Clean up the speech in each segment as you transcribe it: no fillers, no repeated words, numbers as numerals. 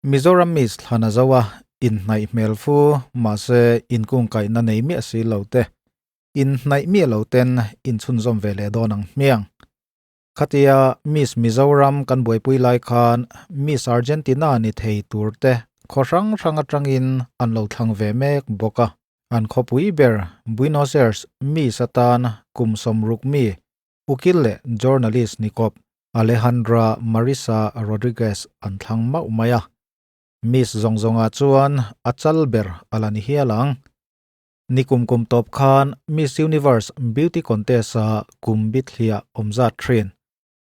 Mizoram Miss thlan a zo a, inhnaih hmel fu, mahse inkungkaihna nei miah si lo te, inhnaih miah lo ten inchhunzawm ve leh dawn ang hmiang. Khatia Miss Mizoram kan buaipui lai khan Miss Argentina ni thei tur te khaw hrang hrang atangin an lo thlang ve mek bawk a. An khawpui ber Buenos Aires Miss atan kum 60 mi ukil leh journalist ni kawp Alejandra Marisa Rodriguez an thlang mauh mai a. Miss zawng zawngah chuan a chal ber a la ni hial ang. Nikum kum tawp khan Miss Universe Beauty Contest a kum bithliah awm zat thin.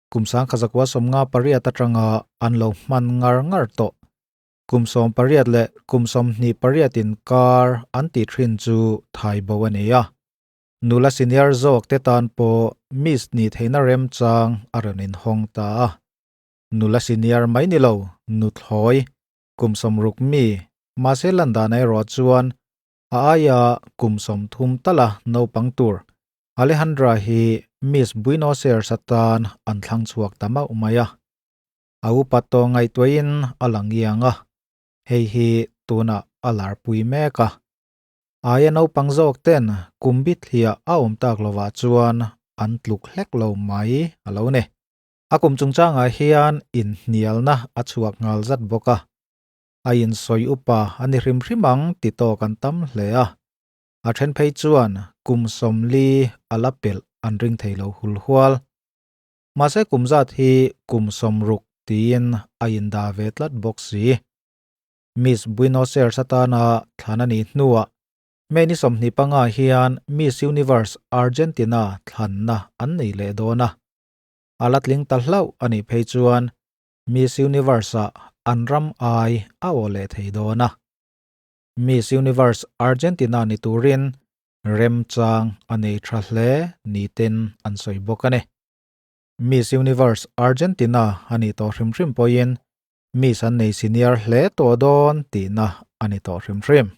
Kum 1958 atanga an lo hman ngar ngar tawh. Kum 18 leh kum 28 inkar an ti thin chu thai bo a ni a. Nula senior zawk te tan pawh Miss nih theihna remchang a rawn inhawng ta a. Nula senior mai ni lo, nuthlawi, kum 60 mi, mahse lan dan erawh chuan a aia kum 30 tala naupang tur Alejandra hi Miss Buenos Aires atan an thlang chhuak ta mauh mai a. A upa tawh ngaihtuahin a lang iang a, hei hi tunah a larpui mek a. Aia naupang zawk ten kum bithliah a awm tak lovah chuan an tluk hlek lo mai a lo ni. A kum chungchangah hian inhnialna a chhuak nghal zat bawk a. A insawi upa a ni hrim hrim ang ti tawk an tam hle a. A then phei chuan kum 40 a la pelh an ring thei lo hul hual. Mahse kum zat hi kum 60 tiin a indah ve tlat bawk si. Miss Buenos Aires atana thlan a nih hnuah May ni 25 hian Miss Universe Argentina thlanna an nei leh dawn a. A la tling ta hlauh a nih phei chuan Miss Universe ah an ram ai a aw leh thei dawn a. Miss Universe Argentina ni turin remchang a nei tha hle ni ten an sawi bawk a ni. Miss Universe Argentina a nih tawh hrim hrim pawhin Miss an nei senior hle tawh dawn tihna a ni tawh hrim hrim.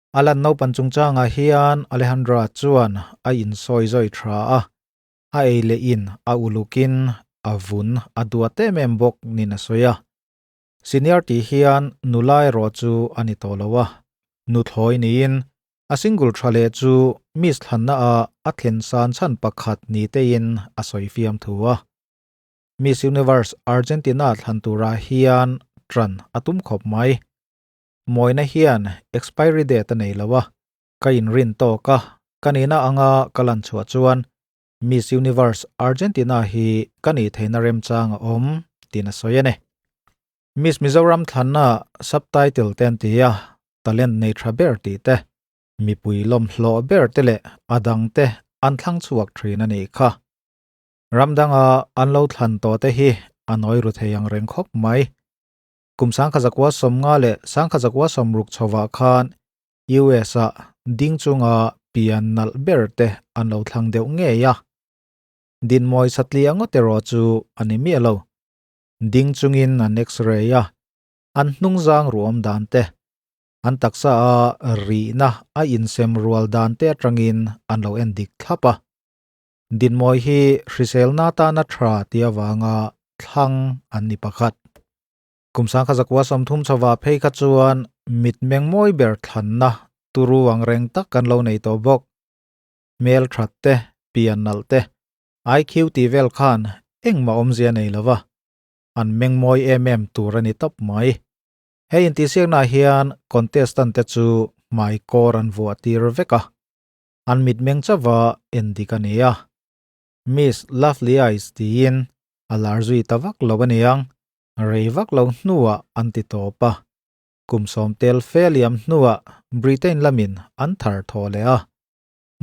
A lan naupan chungchangah hian Alejandra chuan a insawi zawi tha a, a ei leh in a ulukin a vun a duat em em bawk nin a sawi a. Senior tih hian nula erawh chu a ni tawh lo a, nuthlawi niin a single tha leh chu Miss thlanna ah a thlen san chhan pakhat ni tein a sawi fiam thu a. Miss Universe Argentina thlan turah hian tran a tum khawp mai. Mawina hian expiry date a nei lo a, ka inrin tawk a, ka nihna anga ka lan chhuah chuan Miss Universe Argentina hi ka nih theihna remchang a awm tiin a sawi a ni. Miss Mizoram thlanna subtitle te an ti a, talent nei tha ber tih te, mipui lawmhlawh ber te leh a dang te an thlang chhuak thin a nih kha. Ram danga an lo thlan tawh te hi a nawi ru thei ang reng khawp mai. Kum 1950 leh 1960 chhovah khan US ah ding chunga pian nalh ber te an lo thlang deuh ngei a. Dinmawi satliah ngawt erawh chu a ni miah lo. Ding chungin an x-ray a, an hnungzang ruam dan te, an taksa a rihna a insem rual dan te atangin an lo en dik thlap a. Dinmawi hi hriselna atana tha ti avanga thlang an ni pakhat. Kum 1930 chhovah phei kha chuan mitmeng mawi ber thlanna turu ang reng tak kan lo nei tawh bawk. Hmel that te, pian nalh te, IQ tih vel khan engmah awmzia nei lova, an meng mawi em em tur a ni tawp mai. Hei intihsiaknaah hian contestant te chu hmai kawr an vuah tir vek a, an mitmeng chauha en dik a ni a. Miss Lovely Eyes tiin a lar zui ta vak lo a niang. Rei vak lo hnuah an ti tawp a, kum 10 tel fe liam hnuah Britain lamin an thar thaw leh a,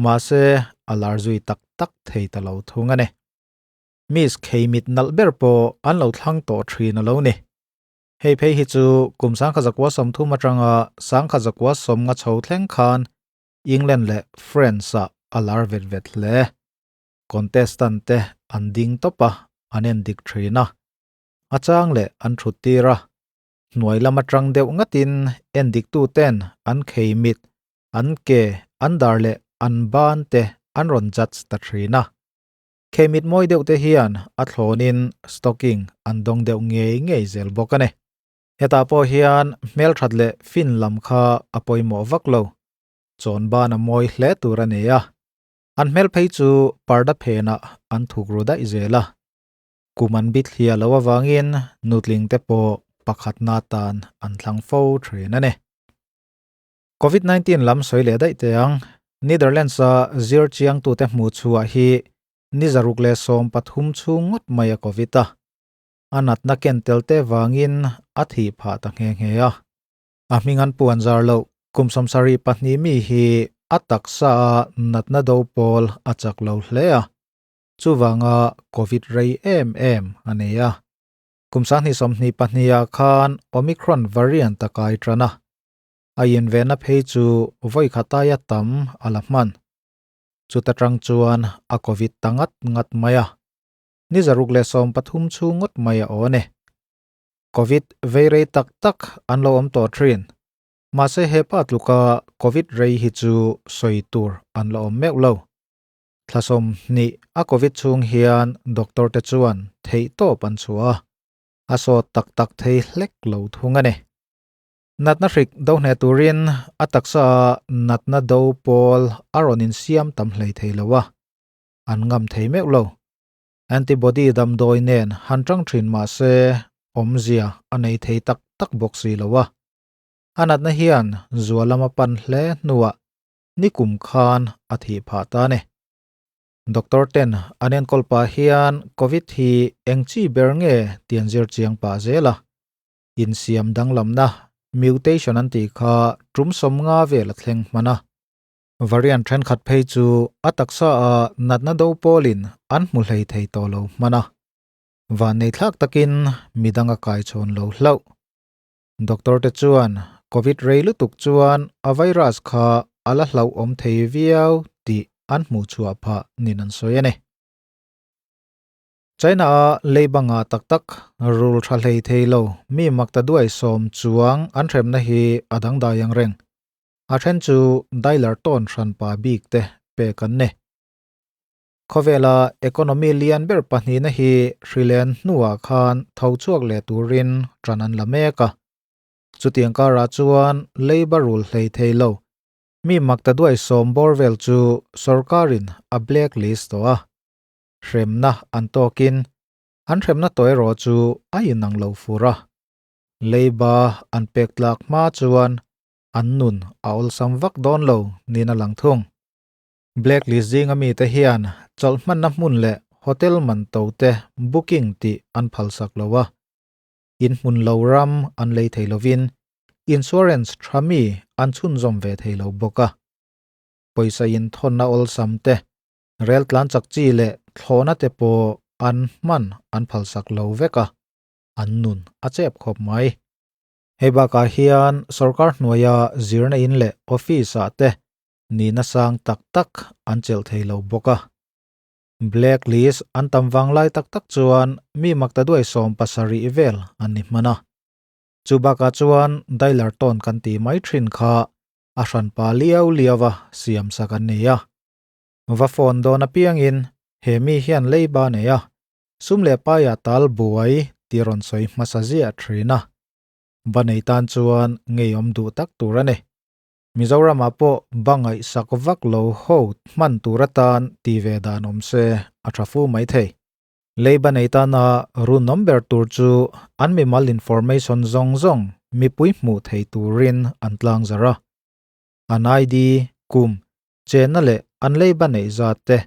mahse a lar zui tak tak thei ta lo thung a ni. Miss Kheimit nalh ber pawh an lo thlang tawh thin a lo ni. Hei phei hi chu kum 1930 atanga 1950 chho thleng khan England leh France ah a lar vet vet hle. Contestant te an ding tawp a, an en dik thin a. A chang leh an thut tir a, hnuai lam atang deuh ngatin en dik tu ten an kheimit, an ke, an dar leh an ban te an rawn judge ta thin a. Kheimit mawi deuh te hian a thlawnin stocking an dawng deuh ngei ngei zel bawk a ni. Hetah pawh hian hmelthat leh fin lam kha a pawimawh vak lo. Chawn ban a mawi hle tur a nei a. An hmel phei chu parda phenah an thuk ru daih zel a. Kum an bit hliah loh avangin nutling te pawh pakhatna tan an thlang fo thin a ni. Covid 19 lam sawi leh daih teh ang. Netherlands a zir chiangtute hmuh chhuah hi ni 113 chhung ngawt mai a Covid a. A natna ken tel te vangin a thih phah ta nghe nghe a. A hming an puan zar loh kum 72 mi hi a taksa a natna do pawl a chak lo hle a. Chuvanga Covid rei em em a nei a. Kum 2022 ah khan Omicron variant a kai tan a. A invenna phei chu vawi khataia tam a la hman. Chuta tang chuan a Covid ta ngat ngat mai a. Ni 113 chhung ngawt mai a aw a ni. Covid vei rei tak tak an lo awm tawh thin. Mahse hepa tluka Covid rei hi chu sawi tur an la awm meuh lo. Thla 20 a Covid chhung hian doctor te chuan theih tawp an chhuah a. A sawt tak tak thei hlek lo thung a ni. Natna hrik do hne turin a taksa natna do pawl a rawn insiam tam hlei thei lo a. An ngam thei meuh lo. Antibody damdawi nen han tang thin mahse awmzia a nei thei tak tak bawk si lo a. A natna hian zual lama pan hle hnuah ni kum khan a thih phah ta ni. Doctor ten an enkawl pah hian Covid hi eng chi ber nge tian zir chiang pah zel a. Insiam danglamna mutation an tih kha tum 50 vel a thleng hman a. Variant thenkhat phei chu a taksa a natna do pawlin an hmu hlei thei tawh lo hman a. Van nei thlak takin midang a kai chhawn lo hlauh. Doctor te chuan Covid rei lutuk chuan a virus kha a la hlauh awm thei viau tih an hmuh chhuah phah nin an sawi a ni. China a leibanga tak tak rul tha hlei thei lo mi makta duai sawm chuang an hremna hi a dangdai ang reng. A then chu dialer tawn hran pa bik te pek an ni. Khawvela economy lian ber pahnihna hi hrilen hnuah khan tho chhuak leh turin ṭan an la mek a. Chutiang karah chuan leiba rul hlei thei lo. Mi makta duai sawm bawr vel chu sorkarin a blacklist tawh a. Hremna an tawkin an hremna tawh erawh chu a inang lo fur a. Leiba an pek tlak hma chuan an nun a awlsam vak dawn lo nin a lang thung. Blacklist zinga mi te hian chawlh hmanna hmun leh hotel man to te booking tih an phalsak lo a. In hmun lo ram an lei thei lovin insurance tha mi an chhunzawm ve thei lo bawk a. Pawisa in thawnna awlsam te rel tlan chak chi leh thlawhna te pawh an hman an phalsak lo vek a. An nun a chep khawp mai. Hei bakah hian sarkar hnuaia zirna in leh office ah te ni na sang tak tak an chelh thei lo bawk a. Blacklist an tam vang lai tak tak chuan mi makta duai 70 vel an ni hman a. Chu bakah chuan dialer tawn kan ti mai thin kha a hran pa liau liawa siam sak an ni a. Va phone dawn apiangin he mi hian leiba nei a. Sum leh paia tal buai ti rawn sawi hmasa zia thin a. Ba nei tan chuan ngei awm duh tak tur a ni. Mizoram ah pawh bangai sak vak lo ho hman tur atan ti ve dan awm se a tha fu mai thei. Leiba nei tana run awm ber tur chu an mimal information zawng zawng mipui hmuh thei turin an tlang zar a. An ID, kum, chenna leh an leiba nei zat te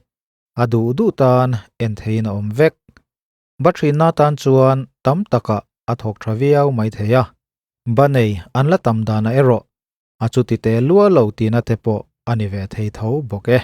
a duh duh tan en theiin a awm vek. Ba thinna tan chuan tam taka a thawk tha viau mai thei a. Ba nei an la tam dana erawh a chuti te lua lo tina te pawh ani ve thei tho bawk e.